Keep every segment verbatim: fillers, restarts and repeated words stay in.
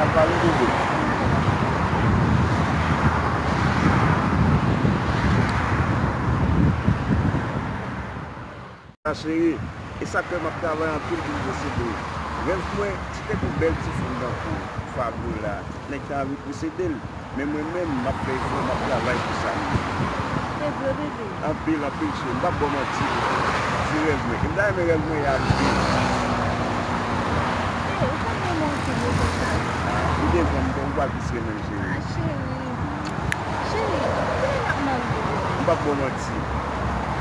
Al pale, bebe. Ma chérie, e sa k fè m ap travay anpil pou m posede w. Rèv mwen, se te pou bèl ti fanm tankou Fabiola, nèg ta anvi posede l. Men mwen menm, m ap fè efò, m ap travay pou sa m ye. Se vre, bebe. Anpil, anpil, cheri. M p ap ba w manti. Se rèv mwen. E m ta renmen rèv mwen ye anpil. Hey, ou konn renmen w anpil, yo, konsa. Ah, ou devan m, ou pral plis renmen m, cheri. Ah, cheri. Cheri, kilè n ap marye, bebe? M p ap ba w manti.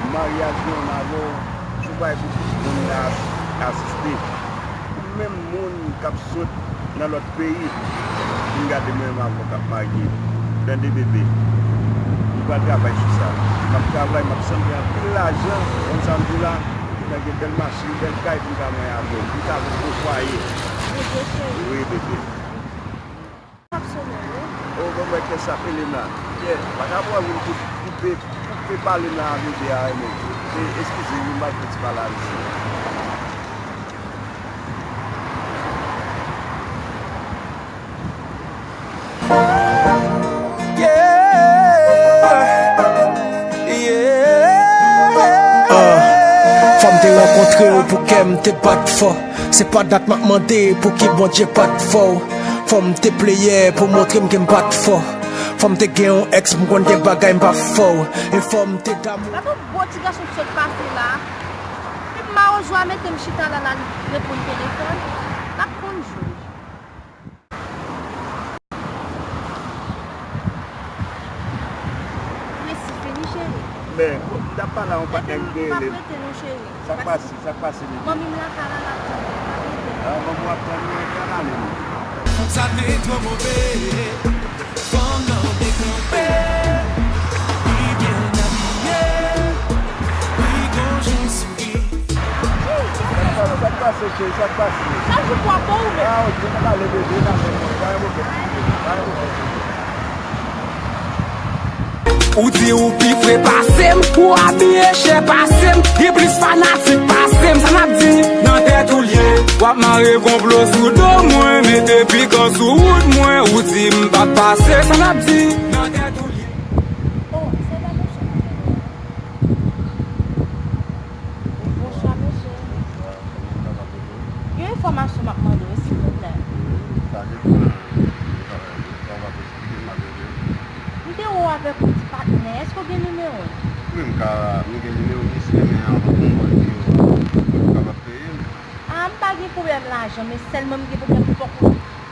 Maryaj mwen avè w, se yon bagay pou tout moun la as-, asiste. Pou menm moun k ap sot nan lòt peyi, vin gade mwen menm avè w k ap marye. Tande, bebe. M pral travay sou sa. M ap travay, m ap sanble anpil lajan, konn sa m di w la, pou m ta gen bèl machin, bèl kay pou m ka marye avè w, pou m ka gen yon fwaye. Bebe, cheri. Wi, bebe. Ap sonnen, wi. O, bon, mwen kè sa, Elena. Yè, pa ka pran moun pou koupe, koupe pale m la avè de a, men. E, eskize, wi, m pa t fè ti pale avè w. Yeah, yeah. Ah, fò m te rankontre w pou kè m te bat fò. Se pa dat m ap mande pou ki Bondye pa t fè w. Fò m te pleyè pou montre m ke m pa t fò. Fò m te gen yon èks, m konn gen bagay m pa fè w. E fò m te damou. Gade yon bon ti gason ki sot pase la. Epi mawozo a mete m chita la, l al reponn telefòn. L ap konn jwe. Resi fini, cheri. Men, m t ap pale a yon patnè m te rele m. Epi m p ap rete non, cheri. Sa k pase? Sa k pase, bebe? Manmi m lakay la, l ap tann mwen, m p ap rete. Ah, manmi w ap tann mwen, ann ale, bebe. Sa te twò move. Fanm nan byen kanpe, li byen abiye, li gon jan souri. Sa k pase, cheri? Sa k pase? Chak jou pou w ap bon ou menm. Ah, ou di m ale, bebe, n ap fè bon. Pa gen pwoblèm, bebe. Pa gen pwoblèm, bebe. Ou di ou pi fre pase m, ou abiye chè pase m, gen plis fanatik pase m, sa n ap di? Nan tèt ou l ye. W ap mare konplo sou do mwen, mete pikan sou wout mwen, ou di m p ap pase, sa n ap di? Nan tèt ou l ye. Oh, se pa bonswa, mesye. Bonswa, mesye. Bonswa, kòman w ye? Yon enfòmasyon m ap mande w, silvouplè. Sa gen pou sa, sa va pou eksplike m ap ede w. M te wè w avèk yon ti patnè, èske w gen nimewo l? Wi, m ka, m gen nimewo misye, men anvan pou m ba w nimewo a, fò w kapab peye m. Ah, m pa gen pwoblèm lajan, men sèlman m gen pwoblèm fòk,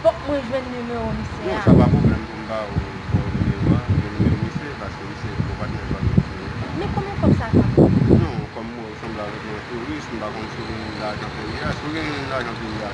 fòk mwen jwenn nimewo misye a. Non, sa pa pwoblèm pou m ba w, ba w nimewo a, m gen nimewo misye, paske misye gwo patnè jwèt misye. Men konbyen kòb sa ka koute? Non, kòm mwen sanble avèk yon touris, m pa konn si w gen lajan peyi a, si w gen lajan peyi a,